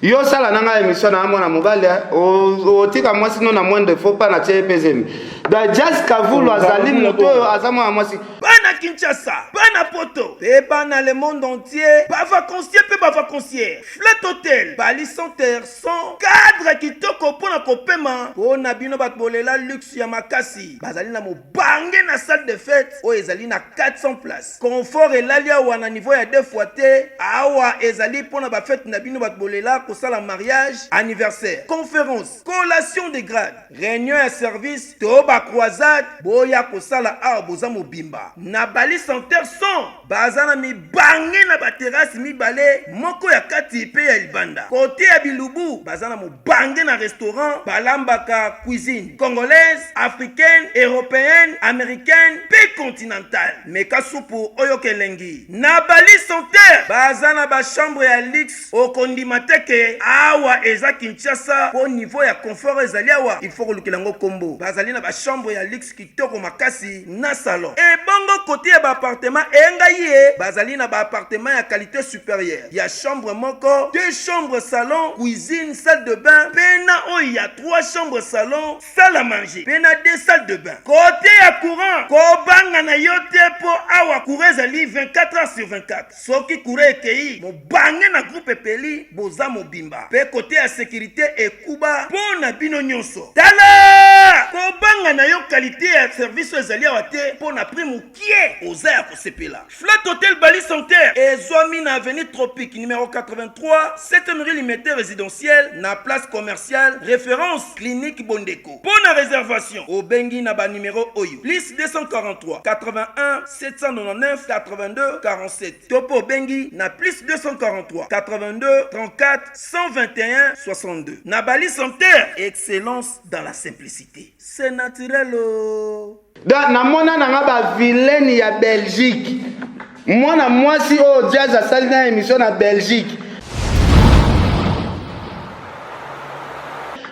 Yo sala na nga emission na mwana mobali otika mwasi no na moindre faut pas na tie pe zemi. Donc Jazz Kavulu azali moto oyo aza mwana mwasi. Bana Kinshasa, bana poto pe bana le monde entier, ba vacanciers pe ba vacancières, Flat Hotel, Bali Center sans cadre kitoko mpo na kopema mpo na bino bato bolela luxe ya makasi. Bazali na mobange na salle de fete oyo ezali na 400 places. Confort elali awa na niveau ya deux fois te. Awa ezali mpo na ba fete na bino bato bolela kosala mariage, anniversaire, conference, collation de grade, reunion ya service to ba croisade, boya kosala awa boza mobimba na Bali Center son. Baza na mibange na ba terrasse mibale, moko ya kati pe ya libanda. Cote ya bilubu, baza na mobange na restaurant, balambaka cuisine congolaise, africaine, europeenne, americaine pe continentale. Meka supu oyoka elengi. Na Bali Center, baza na ba chambre ya luxe, okondima te ke awa eza Kinshasa po niveau ya confort ezali awa, il faut kolukela yango kombo. Bazali na ba chambre ya luxe kitoko makasi na salon. Ebongo cote ya ba appartement engai ye bazali na ba appartement ya qualite superieure ya chambre moko, deux chambres salon, cuisine, salle de bain pe na oyo ya trois chambres salon, salle à manger pe na deux salles de bain. Cote ya courant kobanga na yo te po awa courant ezali 24 heures sur 24. Soki courant ekeyi, mobange na groupe epeli, boza mobimba. Pe cote ya securite ekuba po na bino nionso. Tala! Kobanga na yo qualite ya service oyo ezali awa te po na prix mukie oza ya kosepela. Flat Hotel Bali Center ezwami na avenue Tropique numero 83, septième rue Limete Residentiel na place commerciale Reference Clinique Bondeko. Po na reservation obengi na ba numero oyo, plus 243 81 799 82 47 to mpe obengi na plus 243 82 34 121 62 na Bali Center, excellence dans la simplicité, c'est naturel oh. Donc namona na nga ba vilaine ya Belgique. Mwana mwasi oyo Jazz asali na emission na Belgique.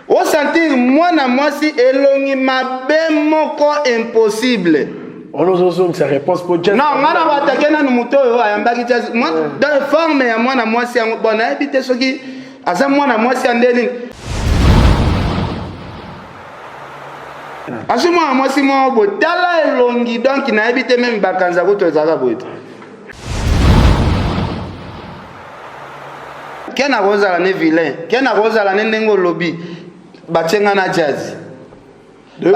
O sentir mwana mwasi elongi mabe moko impossible. Wana ozozongisa réponse po Jazz. Non, nga na batake nanu moto oyo ayambaki Jazz. Dans forme ya mwana mwasi yango bon nayebi te soki aza mwana mwasi ya nde nini. Azwi mwana mwasi moko boye tala elongi donc nayebi te meme bakanza kutu ezalaka boye te. Ken akozala ne vilain, Ken akozala ne ndenge olobi batie nga na jazz. Te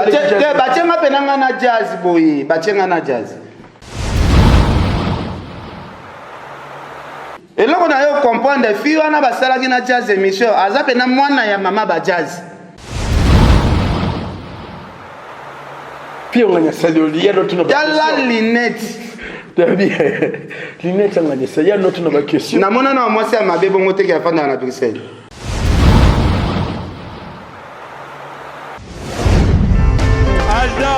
batie nga pena nga na jazz boye, batie nga na jazz. Eloko na yo comprendre fille wana basalaki na jazz émission aza pena mwana ya mama ba jazz. Pierre nganya sali oli ya notu na ba Tala lunette. Tabi lunette nganya sali ya notu na ba question. Na mona na mwasi ya mabe bongo te ke afanda na Bruxelles. Alda.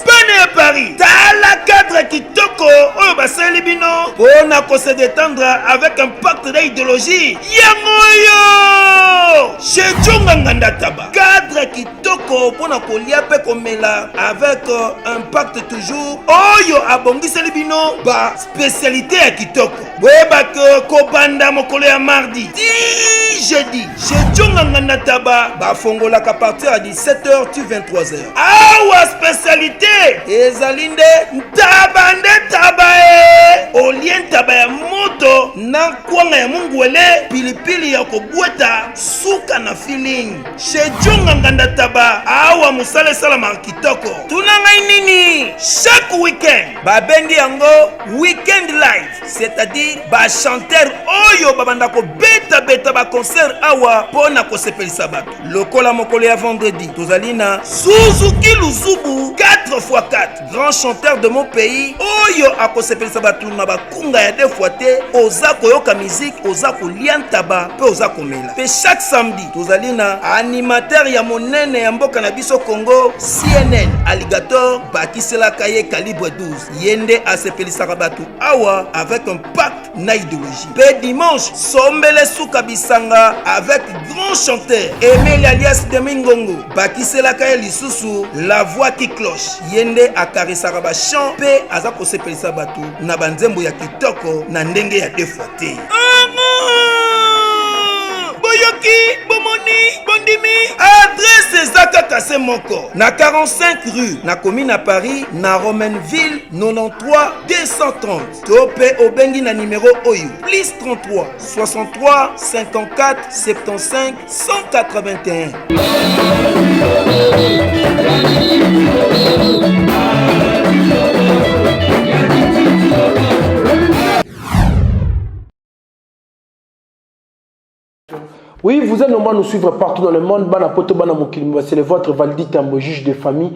Bana ya Paris, tala cadre kitoko oyo basaleli bino mpo na ko se détendre avec impact na idéologie yango oyo chez Djonga Nganda Taba. Cadre kitoko mpo na kolia mpe komela avec impact toujours oyo abongiseli bino ba spécialité ya kitoko. Boyeba ke kobanda mokolo ya mardi ti jeudi chez Djonga Nganda Taba bafongolaka partir ya 17h ti 23h. Awa spécialité ezali nde ntaba nde ntaba e olie ntaba ya moto. kitoko na kwanga ya mungwele, pilipili ya kobweta, suka na feeling. Chez Djonga Nganda Taba, awa mosala esalamaka kitoko. Tuna ngai nini? Chaque week-end babengi yango week-end live, c'est-à-dire ba chanteurs oyo babanda kobetabeta ba concert awa mpo na kosepelisa bato. Lokola mokolo ya vendredi tozali na Suzuki Luzubu 4x4, grand chanteur de mon pays oyo akosepelisa bato na bakunga ya deux fois te. Oza koyoka musique, oza kolia ntaba mpe oza komela. Mpe chaque samedi tozali na animateur ya monene ya mboka na biso Congo, CNN Alligator, bakiselaka ye calibre 12, ye nde asepelisaka bato awa avec un pacte na idéologie. Mpe dimanche sombele suka bisanga avec grand chanteur Emeli alias Demi Ngongo, bakiselaka ye lisusu la voix qui cloche, ye nde akarisaka bachant mpe aza kosepelisa bato na banzembo ya kitoko na ndenge ya deux fois te. Boyoki, bomoni, bondimi, adresse eza kaka se moko na 45 rue na commune na Paris, na Romainville 93 230, to mpe obengi na nimero oyo plus 33 63 54 75 181. Oui, vous êtes nombreux à nous suivre partout dans le monde. Bana poto, bana mokili, c'est le vôtre Valdi Tambo, juge de famille.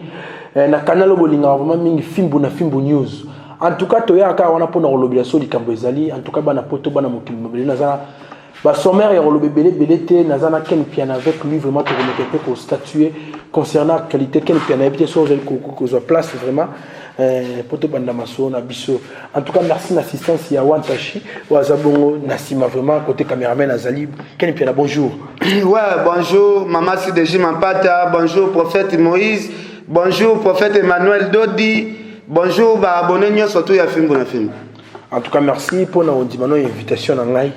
Na canal bolinga vraiment mingi Fimbu na Fimbu News. En tout cas, toya ka wana pona kolobela so likambo ezali. En tout cas, bana poto, bana mokili, mobili naza ba sommaire ya koloba ebele ebele te. Naza na Ken Piana avec lui, vraiment tokomeka mpe kostatuer concernant actualité. Ken Piana, yebi te so ozali kozwa place vraiment po tobanda masolo na biso. En tout cas, merci na assistance ya Wantashi oyo aza bongo na nsima, vraiment côté caméraman azali Ken Piana. Bonjour. Ouais, bonjour Mama Sideji Mampata, bonjour prophète Moïse, bonjour prophète Emmanuel Dodi, bonjour ba abonné nyonso tu ya Fimbu na Fimbu. En tout cas, merci mpona kondima no invitation na ngai.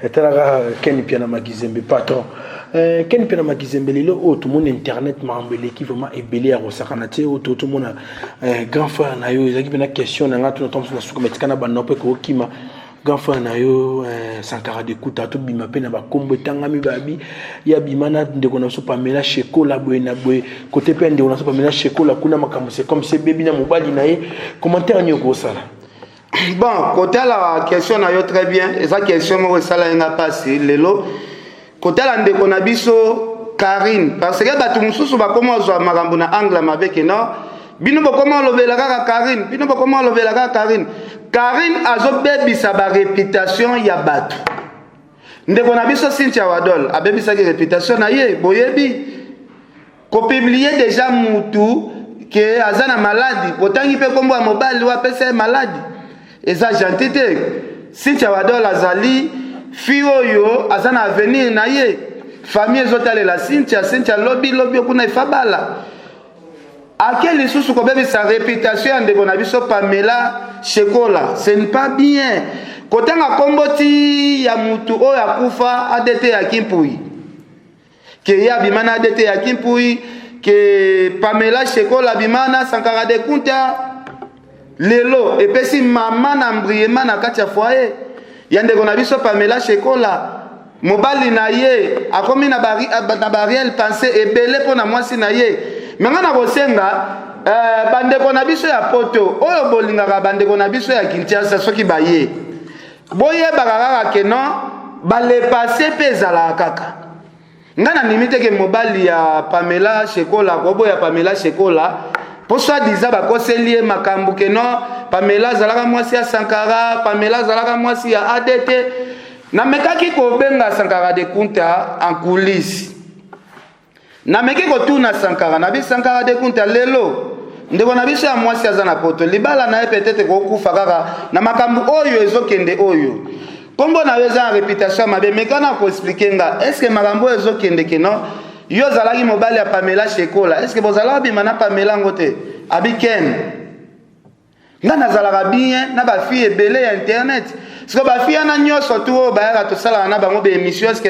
Etalaka Ken Piana Makizembe, patron. Ken Piana Makizembe, lelo oyo tomoni internet makambo eleki vraiment ebele ya kosakana te. Oyo tomona grand frère na yo, ezalaki mpena question na ngai tuna mosusu na suka metika na banda mpe kokima grand frère na yo Sankara Dekuta, tobima mpe na bakombo etangami, babi ya bima na ndeko na biso Pamela Shekola boye na boye, kote mpe ya ndeko na biso Pamela Shekola kuna makambo c'est comme se bebi na mobali na ye. Commentaire nini okosala? Bon, kotala question na yo très bien, eza question moko esala ye nga mpasi lelo kotala ndeko na biso Karine, parce que bato mosusu bakoma ozwa makambo na angle mabe ke non, bino bokoma olobela kaka Karine, bino bokoma olobela kaka Karine. Karine azobebisa baréputation ya bato. Ndeko na biso Cynthia Wadol abebisaki réputation na ye. Boyebi kopublier déjà mutu ke aza na maladi, botangi mpe nkombo ya mobali oyo apesa ye maladi, eza gentil te. Cynthia Wadol azali fille oyo aza na avenir na ye, famille ezotalela Cynthia. Cynthia lobi lobi okuna efabala ake lisusu kobebisa réputation ya ndeko na biso Pamela Shekola, ce n'est pas bien. Kotanga nkombo ti ya mutu oyo akufa, ADT ya Kimpui, ke ye abima na ADT ya Kimpui, ke Pamela Shekola abima na Sankara de Kunta, lelo epesi mama na mbriema na kati ya foyer ya ndeko na biso Pamela Shekola. Mobali na ye akomi na baarrière pensée ebele mpo na mwasi na ye. Me ngai na kosenga bandeko na biso ya poto oyo bolingaka bandeko na biso ya Kinshasa, soki baye, boyebaka kaka ke non, balepase mpe ezalaka kaka. Ngai nandimi te ke mobali ya Pamela Shekola koboya Pamela Shekola mpo soi-disant bakoseli ye makambo ke non, Pamela azalaka mwasi ya Sankara, Pamela azalaka mwasi ya ADT. Namekaki kobenga Sankara de Kunta en coulisse, nameki kotuna Sankara na bi Sankara de Kunta, lelo ndeko na biso ya mwasi aza na poto, libala na ye peut-être kokufa kaka na makambo oyo ezokende, oyo nkombo na yo eza na réputation ya mabe. Meka na koexpliquer nga, est-ce makambo oyo ezokende ke non, yo ozalaki mobali ya Pamela Shekola, est-ce bozalaka bima na Pamela yango te? Abi Ken, nga nazalaka bien na bafille ebele ya internet. Siko bafille wana nyonso tu oyo bayaka tosalaka na bango baémission, est-ce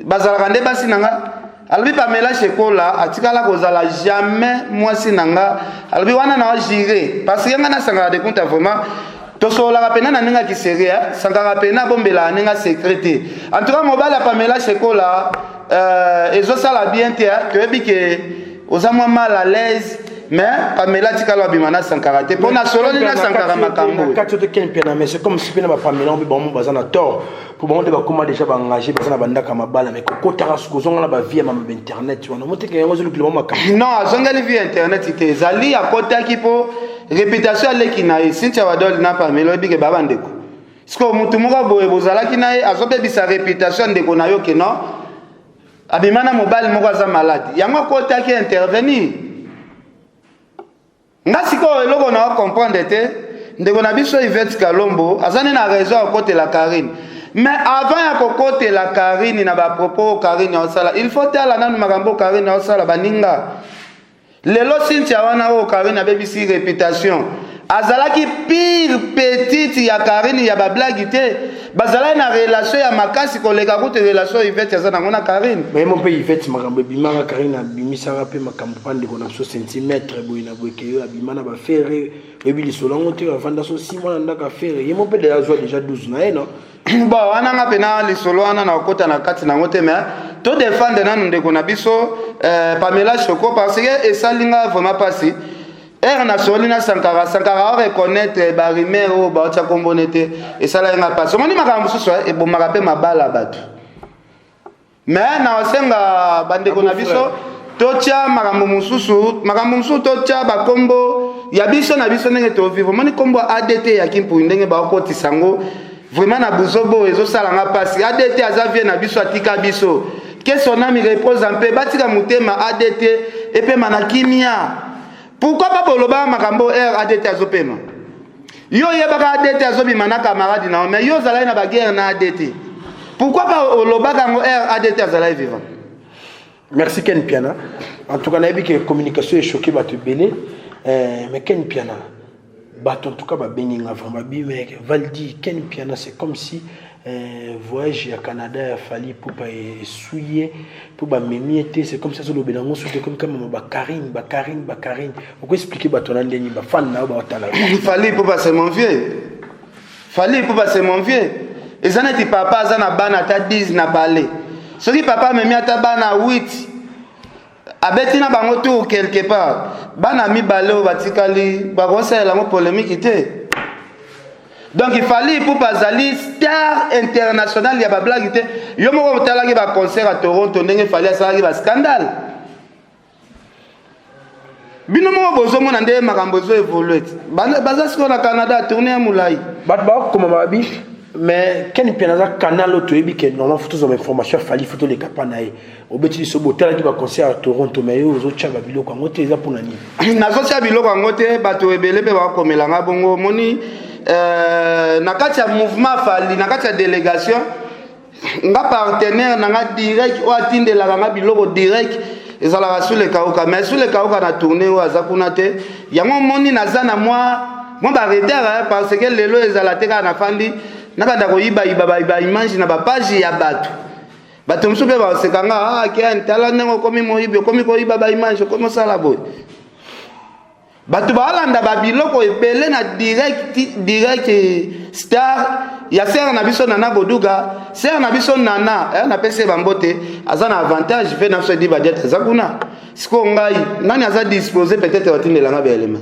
bazalaka nde basi na nga? Alobi Pamela Shekola atikala kozala jamais mwasi na nga. Alobi wana na juré parce que nga nasangaka de Kunta vraiment. Tosololaka mpena na ndenge ya kiserie. Sankara mpena abombelaka ndenge ya secret te. En tout cas, mobali ya Pamela Shekola, ezosala bien te. Toyebi ke oza mwa mal à l'aise, mais Pamela tikala abima na Sankara te, mpo nasololi na Sankara makambo. Na kati oyo te, Ken Mpiana, mais c'est comme si mpe na bapamela mpe bango baza na tort, po bango nde bakóma déjà baengage, baza na bandako ya mabala, mais kokotaka soki ozonga na bavie ya mama bainternet wana, moteke yango ezolukila bango makambo. Non, azongeli vie internet te. Ezali akotaki mpo réputation aleki na ye, Cynthia Wadol na Pamela. Oyebi ke baa bandeko. Sikoyo motu moko boye bozalaki na ye azobebisa réputation ya ndeko na yo, ke non, abima na mobali moko aza malade. Yango akotaki intervenir. Nga sikoyo eloko na comprendre te, ndeko na biso Ivete Kalombo aza nde na raison ya kokotela Karine, mais avant ya kokotela Karine na bapropos oyo Karine aosala, il faut tala nanu makambo oyo Karine aosala baninga. Lelo Cynthia wana oyo Karine abebisi réputation azalaki pire petite ya Karine ya bablague te. Bazalaki na relation ya makasi koleka kutu relation Ivete aza nango na Karine. Mayemo mpe Ivete, makambo ebimaka, Karine abimisaka mpe makambo mpa ndeko na biso centimètre boye na boye, ke yo abima na bafere. Oyebi lisolo yango te? Avanda so 6 mois na ndako afere ye mo mpe deja azwa déjà 12 na ye, no? Bon, wana nga mpena lisolo wana na kokota na kati nango te, mais todefendre nanu ndeko na biso Pamela Choco, parce que esali nga vraiment mpasi. Ere nasoli na Sankara, Sankara areconnaître barumeur oyo baotya kombone te. Esalaki nga mpasi. Omoni, makambo mosusu ebomaka mpe mabala bato, mais na osenga bandeko na biso totya makambo mosusu, makambo mosusu totya bakombo ya biso na biso ndenge tovivre. Omoni, nkombo ya ADT ya Kimpui, ndenge baokotisa yango vraiment na buzobo, ezosalanga mpasi. ADT aza vieux na biso, atika biso, que son âme repose mpe batika motema ADT epema na kimia. Pourquoi pa boloba makambo r ADT azopema? Yo oyebaka ADT azobima na camarade na yo, mais yo ozalaki na baguerre na ADT. Pourquoi pa olobaka yango r ADT azalaki vivant? Merci Ken Piana. En tout cas, nayebi ke communication echoqué bato ebele, mais Ken Piana, bato en tout cas babengi nga vraiment, babi mais Valdi, Ken Piana, c'est comme si voyage ya Canada ya Fally Ipupa esui ye mpo bamemi ye te. C'est comme si azolobela yango soki ekomi kama bakarine, bakarine, bakarine. Okoexpliquer bato wana ndeni bafan na yo baotala? Fally Ipupa, c'est mon vieux. Fally Ipupa, c'est mon vieux. Eza neti papa aza na bana ata 10 na bale. Soki papa amemi ata bana 8, abeti na bango tour quelque part, bana mibale oyo batikali bakosalela yango polémique te. Donc Fally Ipupa azali star international ya bablague te. Yo moko otalaki baconcert ya Toronto, ndenge Fally asalaki bascandale. Bino moko bozomona nde makambo ezo évolue. Baza sikoyo na Canada, tournée ya molai. Bato bakokoma babi mais Ken Mpiana aza canal oyo toyebi ke normalement faut tozwa bainformation ya Fally, faut toleka mpa na ye. Obeti biso botalaki baconcert ya Toronto, mais yo ozotya babiloko yango te, eza mpona nini? Nazotya biloko yango te. Bato ebele mpe bakomelanga bongo. Omoni, na kati ya mouvement Fally, na kati ya délégation, nga partenaire na nga direct oyo atindelaka nga biloko direct ezalaka Sule Kauka. Mais Sule Kauka na tournée oyo aza kuna te. Yango omoni naza na mwa baretard, parce que lelo ezala te kaka nafandi nabanda koyibayiba baimage na bapage ya bato. Bato mosusu mpe baseka nga: "Ah, Ken, tala ndenge okomi moyibi, okomi koyiba baimage, okomi osala boye." Bato baolanda babiloko ebele na direct, direct star ya sere na biso Nana Boduga. Sere na biso Nana, napesi ye bambote, aza na avantage mpe na biso edi badiate aza kuna. Sikoyo ngai nani aza disposé peut-être batindelanga baelema,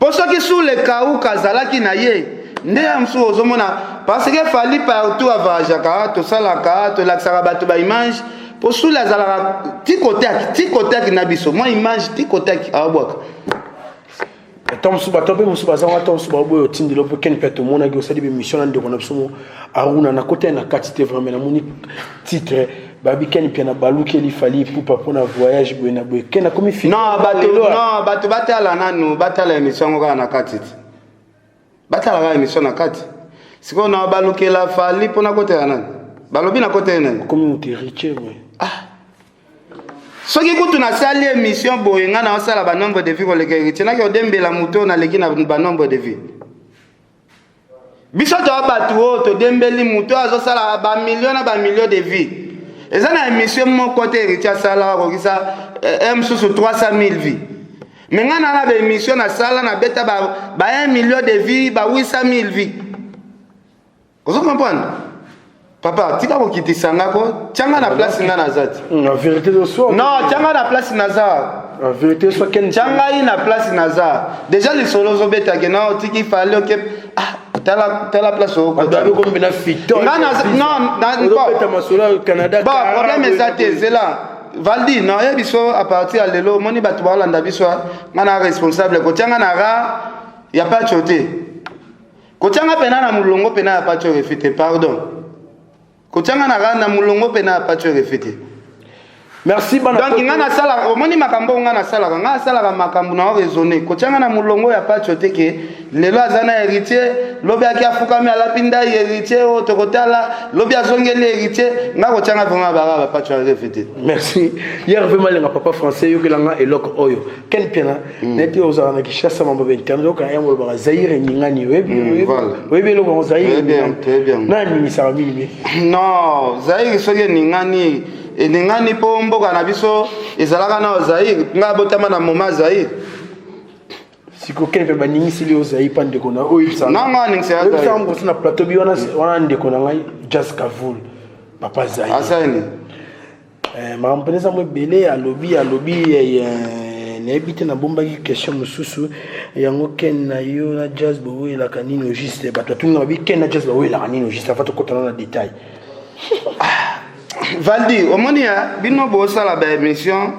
mpo soki Sule Kauka azalaki na ye nde ya mosusu ozomona, parce que Fally partout avoyageaka, tosalaka, tolakisaka bato baimage, mpo Sule azalaka tikotaki tikotaki na biso mwa image tikotaki awabwaka. To mosusu, bato mpe mosusu baza wana, to mosusu baboyo otindela mpo Ken mpe tomonaki osali bémission na ndeko na biso mo Aruna na kota ye na kati te. Vraiment, namoni titre babi Ken mpe na balukeli Fally Ipupa mpona voyage boye na boye. Ken akomi. Non, bato, non, bato batala nanu, batala émission yango kaka na kati te. Batala kaka émission na kati. Sikoyo na balukela Fally mpona kotela nani? Balobi na kotela nani? Okomi moto héritier boye. Ah, soki kutu nasali émission boye, ngai naosala banombre de vues koleka héritier. Naki odembela moto oyo naleki na banombre de vues. Biso toya bato oyo todembeli moto oyo azosala bamillion na bamillion de vues. Eza na émission moko te héritier asala akokisa mosusu 300 000 vues. Mais nga na na baémission nasala, nabeta ba 1 million de vues, ba 800 000 vues. Ozo comprendre, papa? Tika kokitisa nga ko tianga na place nga naza te. La vérité de soi. Non, tianga na place naza. La vérité soit Ken. Tia ngai na place naza. Déjà lisolo ozobetake na otiki Fally, oke, ah, tala, tala place. Okobina fiton. Nga na non na ozobeta masolo ya Canada. Bon, problème eza te. Zela, Valdi, nayebi biso à partir ya lelo. Omoni bato baolanda biso, nga na responsable kotia nga na ra ya Pacho te. Kotianga mpena na molongo mpena ya Pacho Refi te, pardon. Kotianga na ra na molongo mpena ya Pacho Refi te. Merci, bana. Donc nga nasalaka, omoni makambo oyo nga nasalaka, nga nasalaka makambo na oraisonne. Kotianga na molongo ya Pacho te, ke lelo aza na Héritier, lobi aki afukami, alapi ndai Héritier oyo tokotala, lobi azongeli Héritier. Nga kotianga vraiment baka baPacho ya Refi te. Merci hier vraiment, lenga papa français. Yokelanga eloko oyo, Ken Piana, neti ozala na Kinshasa, mambo ba internet, okanga yango, olobaka Zaire eningani, oyebi? Oyebi eloko yango, Zaire? Na aningisaka mingi me. Non, Zaire soki eningani, eningani mpo mboka na biso ezalaka na Zaire. Nga abotama na moma Zaire. Siko Ken mpe baningisili yo Zaire mpa ndeko na oyo. Nanga aningisaka. Ngosi na plateau bi wana wana, ndeko na ngai Jas Kavul, papa Zaire. Asani. Makambo mpenza eza mo ebele. Alobi nayebi te, nabombaki question mosusu yango. Ken na yo na Jazz bowelaka nini au juste? Bato batunga babi, Ken na Jazz bawelaka nini au juste? Afa tokɔtana na détail. Valdi, omoni ya bino bosala baémission,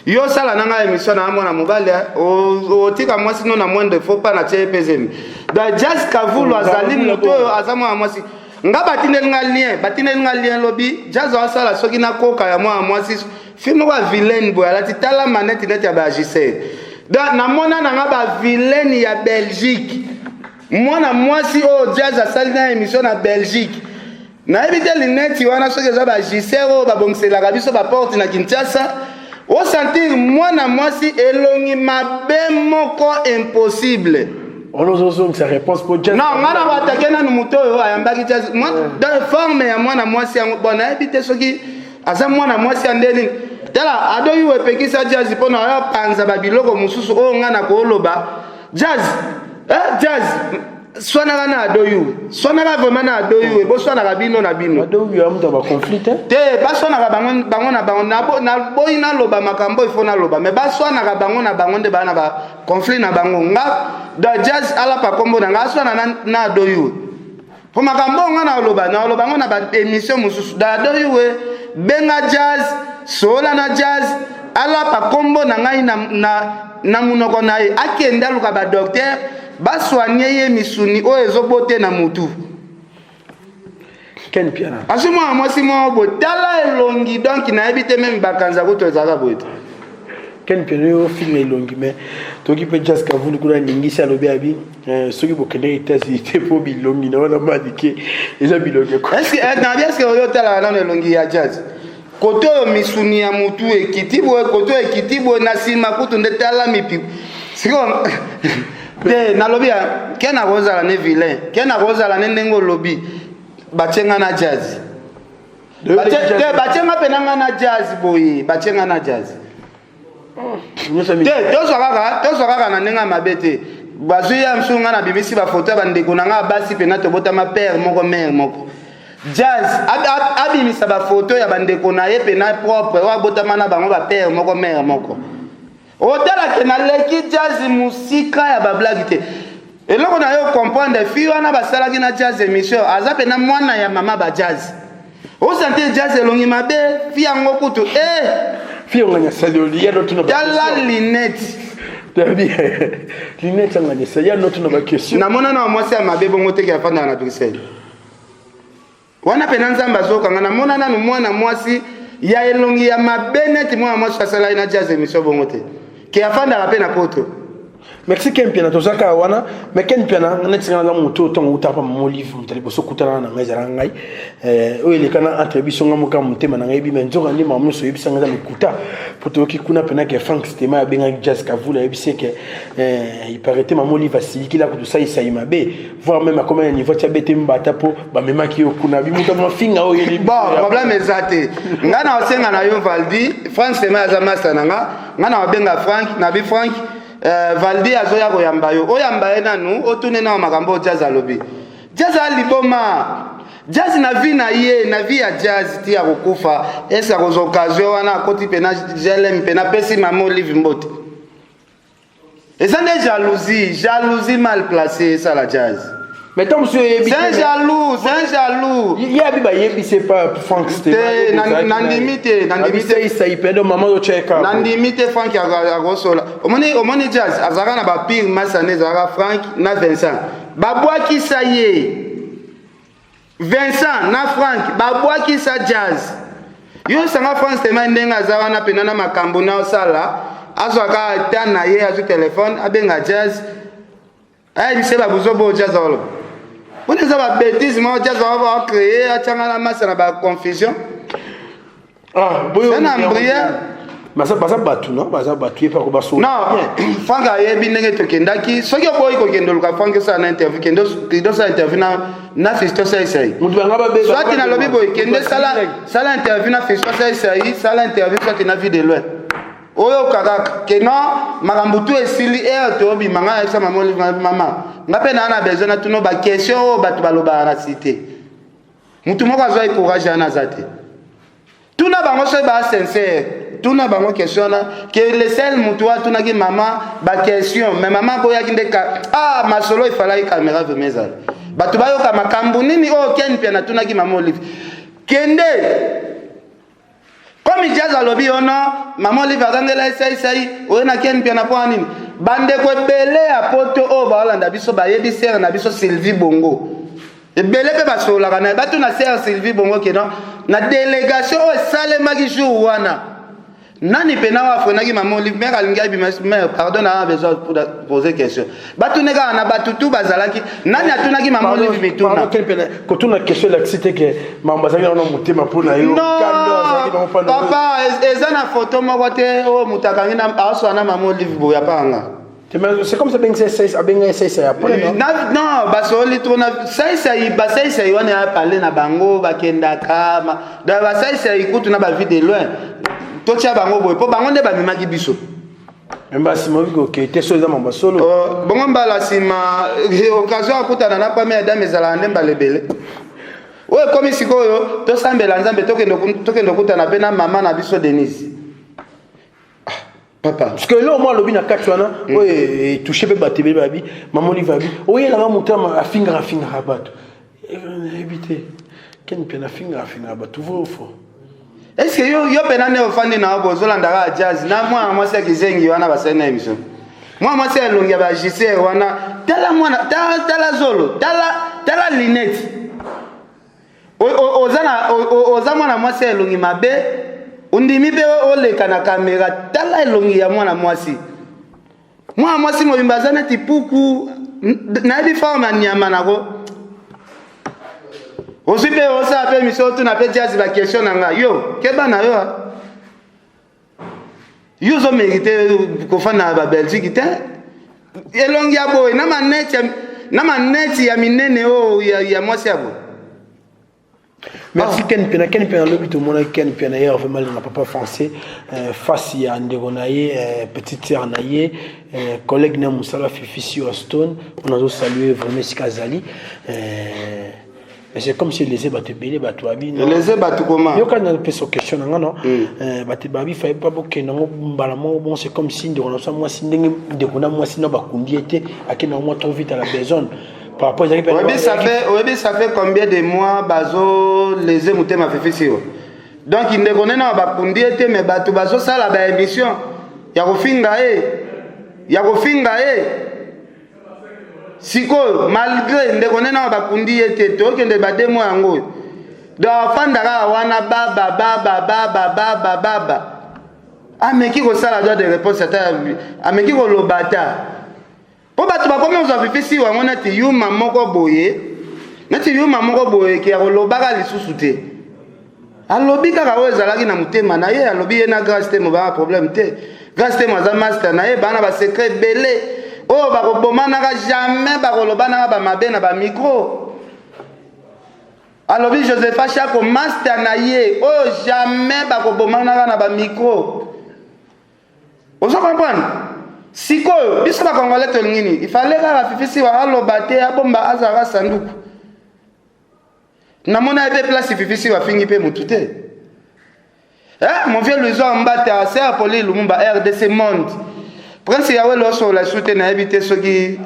yo osala na ngai émission na mwana mobali, otika mwasi no na moindre faux pas na tie ye mpe zemi. Donc Jazz Kavulu azali moto oyo aza mwana mwasi. Nga batindeli nga lien, batindeli nga lien lobi. Jazz asala soki nakoka ya mwana mwasi, fille moko ya vilaine boye, alati tala maneti neti ya baagisseur. Donc namona na nga bavilaine ya Belgique. Mwana mwasi oyo Jazz asali na émission na Belgique, nayebi te lineti wana soki eza baagisseur oyo babongiselaka biso baporte na Kinshasa. Osentir mwana mwasi elongi mabe moko impossible. Wana ozozongisa réponse po Jazz. Non, nga na koatake nanu moto oyo ayambaki Jazz dans forme ya mwana mwasi yango. Bon, nayebi te soki aza mwana mwasi ya nde nini. Tala, adoyi epekisa Jazz mpo na oyo apanza babiloko mosusu oyo nga na kooloba. Jazz, Jazz swanaka na adoyu, swanaka vraiment na adoyu, boswanaka bino na bino. Adoyu ya moto ya baconflit te. Te, baswanaka bango, bango na bango. Naboyi naloba makambo ifo naloba, mais baswanaka bango na bango nde baa na baconflit na bango. Nga da Jazz alapa nkombo na nga, aswana na adoyu, mpo makambo oyo nga naloba, naloba yango na baémission mosusu. Da adoyu benga Jazz, sola na Jazz, alapa nkombo na ngai na munoko na ye. Akende aluka badocteur basoigne ye misuni oyo ezobote na mutu. Ken Piana. Asi mwana mwasi moko boye, tala elongi, donc nayebi te, même bakanza kutu ezalaka boye te. Ken Piana, oyo filme elongi, mais toki mpe Jazz Kavulu kuna aningisi, alobi abi soki bokendeki États-Unis te mpo bilongi na wana madike eza bilongi. Nabi, est-ce oyo otalaka nano elongi ya Jazz, kote oyo misuni ya mutu ekiti boye, kote oyo ekiti boye na nsima kutu nde tala mipi. Sikoyo te, nalobi ya ke nakozala ne vilain, ke nakozala ne ndenge olobi, batie nga na Jazz te, batie nga mpe na nga na Jazz boye, batie nga na Jazz te. Tozwa kaka na ndenge ya mabe te. Bazwi ya mosusu, nga nabimisi bafoto ya bandeko na nga basi mpena tobotama père moko, mère moko. Jazz abimisa bafoto ya bandeko na ye mpena propre oyo abotama na bango, bapère moko, mère moko. Otalake naleki Jazz mosika ya bablague te. Eloko na yo comprendre, fille wana basalaki na Jazz émission, aza mpena mwana ya mama baJazz. Osentir Jazz elongi mabe, fille yango kutu e. Fille onganya sali oli ya notuna. Tala linete. Linete anganya sali ya notuna baquestion. Namona na mwasi ya mabe bongo teke afandaka na Bruxelles wana mpena Nzambe azokanga. Namona nanu mwana mwasi ya elongi ya mabe neti mwana mwasi asalaki na Jazz émission bongo te, ke afandaka mpe na Poto. Merci, Ken Piana. Toza kaka wana, mais Ken Piana, neti nga naza motu oyo ntongo uta pa mama Olive, moto ya liboso okutana na ngai ezalaka ngai. Oyo elekana entre biso, nga moka motema na ngai yebi, mais nzoka nde mama nyonso oyebisa ngai eza lokuta, po toyoki kuna mpena ke Frank Stema abengaki Jazz Kavula, ayebisi ke il paraît mama Olive asilikili, akutosalisa ye mabe, voire même akoma na niveau tia bete mbata mpo bamemaki yo kuna bimuta mafinga oyo yeli. Bon, problème eza te. Ngai na osenga na yo, Valdi, Frank Stema aza master na nga. Ngai na babenga Frank, nabi Frank. Valdi azoya koyamba yo, oyamba ye nanu, otune nao makambo oyo Jazz alobi. Jazz aliboma Jazz na vie na ye, na vie ya Jazz ti akokufa, ese akozwa occasion wana akoti pena GLM pena apesi mama Olive mbote. Eza nde jalousie, jalousie mal placée esala Jazz. Mais ntango mosusu oyebi C'est un jaloux, c'est un jaloux. Ye abi bayebisi pa Frank. Te, nandimi te, nandimi te. Isai pe donc mama otyeka. Nandimi te Frank akosola. Omoni, omoni Jazz azalaka na bapire masane, ezalaka Frank na Vincent. Babwakisa ye. Vincent na Frank babwakisa Jazz. Yo sanga Frank Stemay ndenge aza wana pena na makambo na osala, azwaka temps na ye, azwi telefone, abenga Jazz. Ayebise ba buzoba oyo Jazz oloba. Wana eza ba bêtise moko Jazz a créer, atianga na masa na ba confusion. Ah, boyo. C'est un embryon. Baza baza bato, non, baza bato, ye mpe akobasola. Non, Frank ayebi ndenge tokendaki. Soki oboyi kokende oluka Frank osala na interview, kende kende osala interview na Fiston Saisai. Moto banga babeba. Soit nalobi boye, kende sala sala interview na Fiston Saisai, sala interview soit na Vie de loin. Oyoka kaka ke non, makambo tu esili ere toyobima. Ngai nayebisa mama Olive, mama nga mpe naa na besoin natuna ba question oyo bato balobaka na cité. Mutu moko azwaki courage wana aza te. Tuna bango soki ba sincère, tuna bango question wana ke le seul mutu oyo atunaki mama ba question, mais mama aboyaki nde ka ah masolo efalaki caméra vraiment ezala bato bayoka makambo nini oyo Ken Mpiana atunaki mama Olive. Kende comme Jazz alobi yo non, mama Olive akangela esaisai oyo na Ken Mpiana mpo nini. Bandeko ebele ya poto oyo baolanda biso bayebi sere na biso Sylvie Bongo, ebele mpe basololaka na ye, batuna sere Sylvie Bongo ke non, na délégation oyo esalemaki jour wana, nani mpena oyo afrenaki mama Olive? Mare alingi abima, mare pardon, na besoin pour poser question. Batune kaka na bato tu bazalaki, nani atunaki mama Olive mituna? Kotuna question elakisi te ke mambo azalaki nano motema mpo na yo. Non papa, eza na foto moko te oyo moto akangi aoswana na mama Olive boye apanga. C'est comme ça bengi sai abenga sai sai après, non? Non, basoli trop na sai sai, basai sai wana ya parler na bango bakendaka donc basai sai kutu na ba vie de loin, totia bango boye mpo bango nde bamemaki biso. Mbala nsima oyoki kokei te so eza mambo solo. Bongo mbala nsima occasion akutana na première dame ezalaka nde mbala ebele oyo ekomi sikoyo. Tosambela Nzambe, tokende okutana mpe na mama na biso Denise. Ah, papa. Parce que eloko mwa alobi na kati wana oyo etouche mpe bato ebele, babi mama Olive abi oyelanga moto afingaka afingaka bato. Nayebi te, Ken mpe nafingaka afingaka bato, vrai ou faux? Est ce que yo mpena nde ofandi na yo bozolanda kaka Jazz na mwana mwasi ya kizengi wana basali na émission, mwana mwasi ya elongi ya bagisseur wana? Tala mwana, tala, tala zolo, tala, tala lunette. Oza na oza mwana mwasi ya elongi mabe, ondimi mpe oleka na kamera. Tala elongi ya mwana mwasi, mwana mwasi mobimba aza neti puku, nayebi forme ya nyama nako. Ozwi mpe osala mpe émission, otuna mpe Jazz baquestion na ngai. Yo keba na yo, yo ozomérite kofanda na babelgique te. Elongi ya boye na maneti ya, na maneti ya minene oyo ya mwasi ya boye. Merci. Ken Piana, Ken Piana lobi tomonaki Ken Piana ye vraiment alinga papa français, face ya ndeko na ye, petite sœur na ye, collègue na mosala Fifi Sio Stone, on azosalue vraiment esika azali. Mais c'est comme si elese bato ebele, bato babi Elese bato koma. Yoka na pesa question na nga, non, bato babi faye pa bokende yango mbala moko. Bon, c'est comme si ndeko na so mwasi, ndenge ndeko na mwasi na bakundi ye te, akende yango mwa trop vite à la besogne par rapport ezalaki. Oyebi, ça fait, oyebi, ça fait combien de mois bazolese motema Fifi Siro? Donc ndeko nene awa bakundi ye te, mais bato bazosala baémission ya kofinga ye, ya kofinga ye. Sikoyo malgré ndeko nene awa bakundi ye te, tokende bademo yango oyo. Donc afanda kaka wana, baba baba baba baba baba, ameki kosala droit de réponse ata, ameki koloba ata, mpo bato bakomi kozwa Fifi Siwa yango neti yuma moko boye, neti yuma moko boye ke ya kolobaka lisusu te. Alobi kaka oyo ezalaki na motema na ye. Alobi ye na Grâce Temo baa problème te. Grâce Temo aza master na ye, bana basecret ebele oyo bakobomanaka jamais, bakolobanaka bamabe na bamicro. Alobi Josepha Shako master na ye oyo jamais bakobomanaka na bamicro. Ozo comprendre? Sikoyo biso ba congolais tolingi nini? Il fallait kaka Fifi Siwa aloba te, abomba, azalaka sanduku. Namona ye mpe place Fifi Siwa afingi mpe motu te. Eh, mon vieux Louison Mbata, Sœur Poli Lumumba, RDC Monde. Prince Yahweh loso la sute nayebi te soki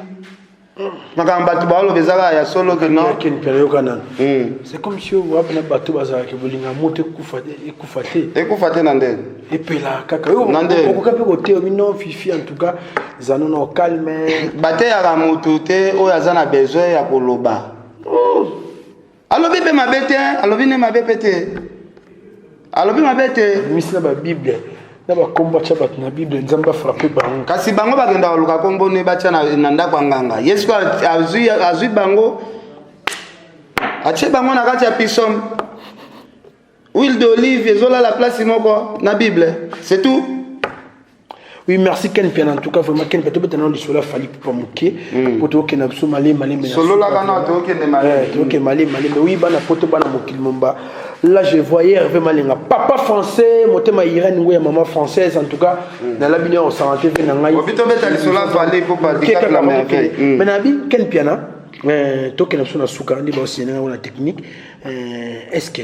makambo bato baoloba eza kaka ya solo ke non. Ken Mpiana yoka nanu. C'est comme si wapi na bato bazalaka bolinga moto ekufa ekufa te. Ekufa te na ndenge. Epela kaka. Yo Na ndenge. okoka mpe koteya bino Fifi en tout cas zano na calme. Bateyaka motu te oyo aza na besoin ya koloba. Alobi mpe mabe te, alobi nde mabe mpe te. Alobi mabe te. Misi na ba Bible na ba kombo atia bato na Bible Nzambe afrappe bango. Kasi bango bakenda koluka kombo ne batia na ndako ya nganga. Yesu azwi, azwi bango atie bango na kati ya pisome. Huile d'olive ezolala place moko na Bible. C'est tout. Oui, merci Ken Piana. En tout cas, vraiment, Ken Piana, tu as lisolo Fally Ipupa moke. Po tokende na biso malé malé mais. Solola kana tokende malé. Eh, tokende malé malé mais oui bana poto bana mokili momba. Là, je voyais Hervé Malenga, papa français, motema Irène Ngoya, maman française en tout cas, na la bino on s'en TV na ngai. Obito beta lisolo Fally Ipupa dikap la merveille. Mais na bi Ken Piana, eh tokende na biso na suka ndi ba osina na technique. Eh, est-ce que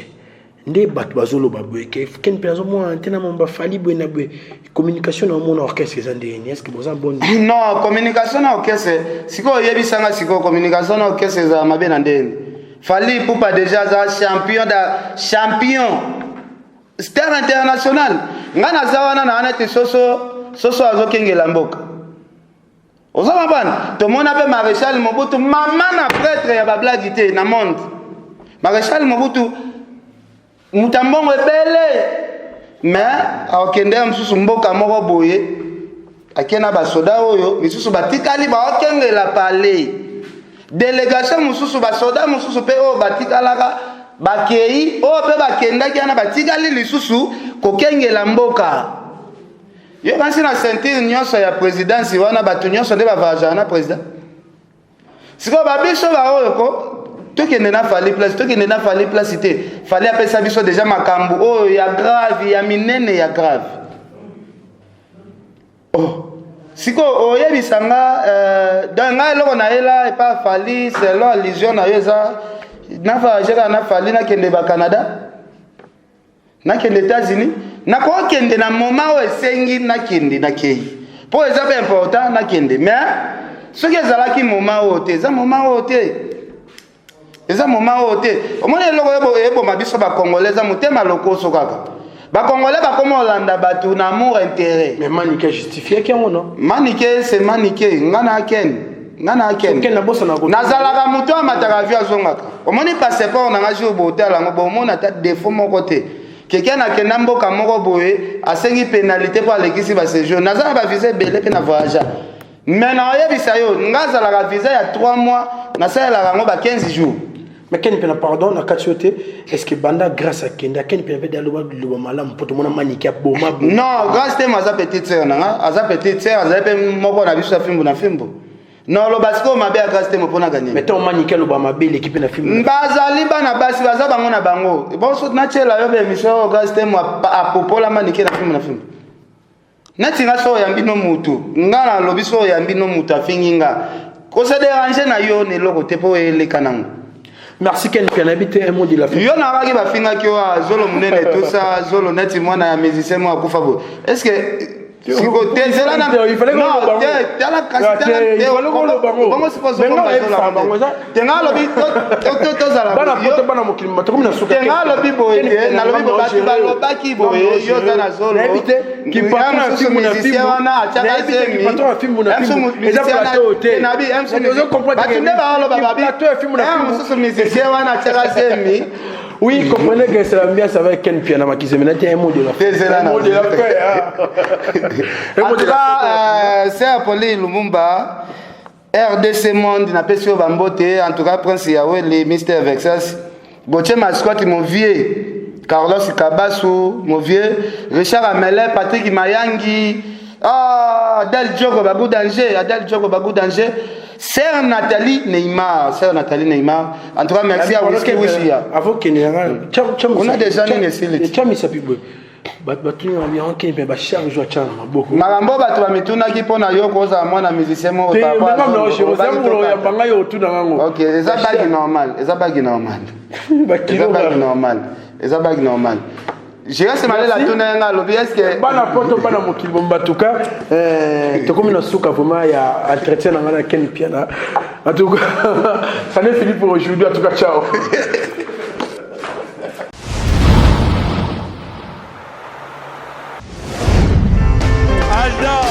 nde bato bazoloba boye ke Ken mpe azomona te na momba Fally boye na boye communication na omona orchestre eza ndenge nini? Est ce que boza bonne? Non, communication na orchestre sikoyo oyebisanga sikoyo communication na orchestre ezala mabe na ndenge. Fally Ipupa déjà aza champion da champion star international. Ngai naza wana na wana ete soso soso azokengela mboka. Oza comprendre? Tomona mpe Maréchal Mobutu, mama na prêtre ya bablagi te na monde. Maréchal Mobutu moto ya mbongo ebele, mais akokende ya mosusu mboka moko boye, ake na basoda oyo misusu batikali baokengela palais. Délégation mosusu, basoda mosusu mpe oyo batikalaka bakei, oyo mpe bakendaki wana batikali lisusu kokengela mboka. Yo kasi na ceinture nyonso ya présidence wana bato nyonso nde bavoyageaka na président. Sikoyo babiso baoyo ko tokende na Fally place, tokende na Fally place te. Fally apesa biso deja makambo oyo ya grave, ya minene, ya grave. Oh. Sikoyo oyebisa nga donc ngai eloko nayela epa Fally selon allusion na yo eza na voyage kaka na Fally nakende ba Canada, nakende États-Unis, nakokende na moment oyo esengi nakende, nakei mpo eza mpe important nakende. Mais soki ezalaki moment oyo te, eza moment oyo te, eza moment oyo te. Omoni eloko eboma biso bacongolais eza motema lokoso kaka. Bacongolais bakoma olanda bato na amour intérêt. Mais Manike justifiaki yango non? Manike c'est Manike, nga na Ken, nga na Ken. Ken nabosana ko- Nazalaka moto amataka avion azongaka. Omoni passeport na nga jour botala yango, bomona ata défaut moko te. Keke nakenda mboka moko boye asengi pénalité mpo alekisi baséjour. Naza na bavisa ebele mpe na voyage, mais na oyebisa yo nga azalaka visa ya 3 mois, nasalelaka yango ba 15 jours. Mais Ken Mpiana, pardon na kati yo te, est ce que banda Grâce akende, Ken Mpiana mpe aloba liloba malamu mpo tomona Manike aboma bo? Non, Grâce te, aza petite sœur na nga, aza petite sœur, azali mpe moko na biso ya fimbu na fimbu. Na oloba sikoyo mabe ya Grâce te mpona ganye? Mais ntango Manike aloba mabe eleki mpe na fimbu. Bazali bana basi, baza bango na bango. Bonso natiela yo baémission oyo Grâce te apopola Manike na fimbu na fimbu. Neti nga so oyambi no mutu, nga nalobi so oyambi no mutu afingi nga, kose déranger na yo na eloko te mpo eleka nango. Merci Ken Mpiana, nayebi te un mot de la fin. Yo nabaki bafingaki yo zolo monene tosa zolo neti mwana ya musicien moko akufa boye. Est ce que siko te nzela na Il fallait non koloba te ngo. tala kasi Ah, tala te, il te fallait koloba ngo. bongo siko Mais nga nayebisaka bango eza- te nga alobi tozala bana poto bana mokili tokomi na suka. Te nga alobi boye te, nalobi boye, bato balobaki boye yo oza na zolo. Nayebi te ki patron ya mosusu fimbu na musicien fimbu. wana atiaka Nayebi te ki zemi. patron ya fimbu na Ya mosusu fimbu. Eza musicien plateau te. nabi, ya mosusu Ozo comprendre bato que nde baoloba ki babi plateau ya fimbu na Ya fimbu. mosusu musicien wana atiaka zemi. Oui, comprenez que c'est l'ambiance avec Ken Mpiana Makizembe. Un mot de la fin. Désolé, Un mot de la fin. Un En mot de tout la fin. cas, c'est Poli Lumumba, RDC Monde, napesi yo bambote. En tout cas, Prince Yaweli, Mister Vexas, Gauthier Mascotte, mon vieux, Carlos Kabasu, mon vieux, Richard Amele, Patrick Mayangi, ah, Adèle Djogo, Bagou Danger, Adèle Djogo, Bagou Danger, Sœur Nathalie Neymar, Sœur Nathalie Neymar. En tout cas, merci à Whisky Wishia. Avant qu'il n'y ait On a déjà nini esili. Tcha misapi boye. Bato batuni na biango keni mpe bacharge atya na maboko. Makambo bato bamitunaki mpo na yo kozala mwana musicien moko oyamba ngai otuna ngango. Ok, eza bagi normal, eza bagi normal, eza bagi normal, eza bagi normal. Jérôme Malela atuna ye nga alobi est-ce que bana poto, bana mokili bomba, en tout cas tokomi na suka vraiment ya entretien na ngai na Ken Piana. En tout cas, ça n'est fini pour aujourd'hui. En tout cas, ciao. Alda.